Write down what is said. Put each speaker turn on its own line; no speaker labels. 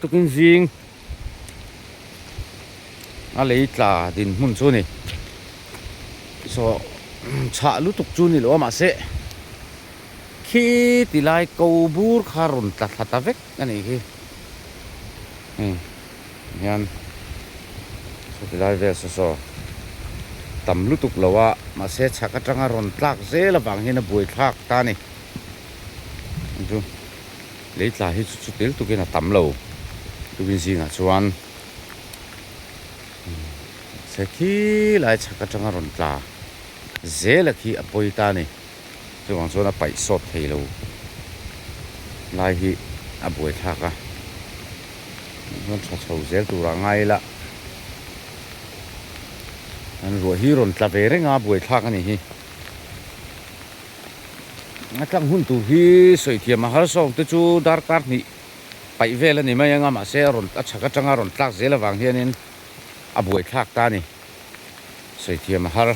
Tukin zing a lei tla dinhmun chu a ni. Saw chhah lutuk chu ni lo a mahse khi ti lai ko bur kha rawn tla thla ta vek a nih khi. Hei hian saw ti lai vel saw saw tam lutuk lo a mahse chhak atanga rawn tlak zel avang hian a buaithlak ta a ni. Chu. Lei tla hi chu chu tel tukin a tam lo tukin zingah chuan se khi lai chhak atanga rawn tla zela khi a pawi ta a ni chuvang chuan a paih sawt thei lo lai hi a buai thlak a chuan tha chho zel turah ngai ila an ruah hi rawn tla ve reng a buai thlak a ni hi. A tlang hun tur hi sawi thiam a har sawng te chu darkar hnih paih vel a ni mai ang a mahse a rawn a chhak atanga rawn tlak zel avang hianin a buai thlak ta a ni sawi thiam a har.